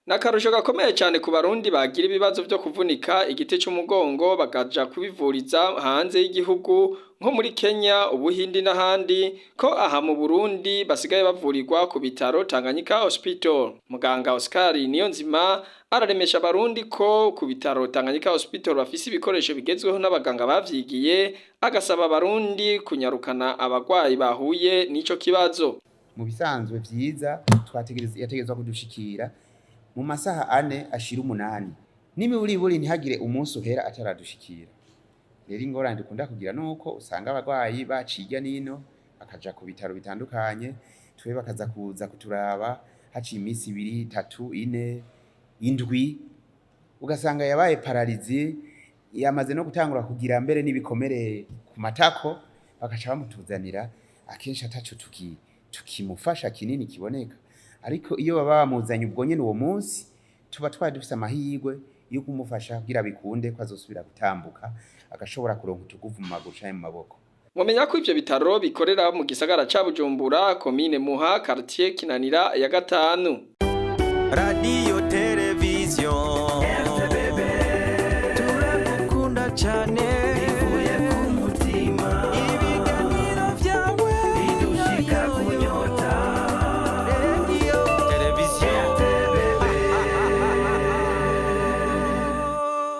Ni akarusho gakomeye cyane ku Barundi bagira ibibazo vyo kuvunika igiti c'umugongo bakaja kubivuriza hanze y'igihugu nko muri Kenya, Ubuhindi n'ahandi, ko aha mu Burundi basigaye bavurirwa ku bitaro Tanganyika Hospital. Muganga Oscar Niyonzima araremesha Abarundi ko ku bitaro Tanganyika Hospital bafise ibikoresho bigezweho n'abaganga bavyigiye, agasaba Abarundi kunyarukana abagwayi bahuye n'ico kibazo. Mu bisanzwe vyiza twategereza yategerezwa kudushikira mu masaha 4 ashira 8, n'imiburiburi ntihagire umunsi uhera ataradushikira. Rero ingorane dukunda kugira nuko usanga abarwayi baciye irya nino bakaja ku bitaro bitandukanye, twe bakaza kuza kuturaba haciye iminsi 2, 3, 4, 7, ugasanga yabaye pararizi, yamaze no gutangura kugira mbere n'ibikomere ku matako, bakaca bamutuzanira akenshi ataco tukimufasha kinini kiboneka. Ariko iyo baba bamuzanye ubwo nyene uwo munsi, tuba twari dufise amahirwe yo kumufasha kugira bikunde ko azosubira gutambuka, agashobora kuronka utuguvu mu maguru canke mu maboko. Mumenya ko ivyo bitaro bikorera mu gisagara ca Bujumbura, komine Muha, quartier Kinanira ya 5. Radiyo.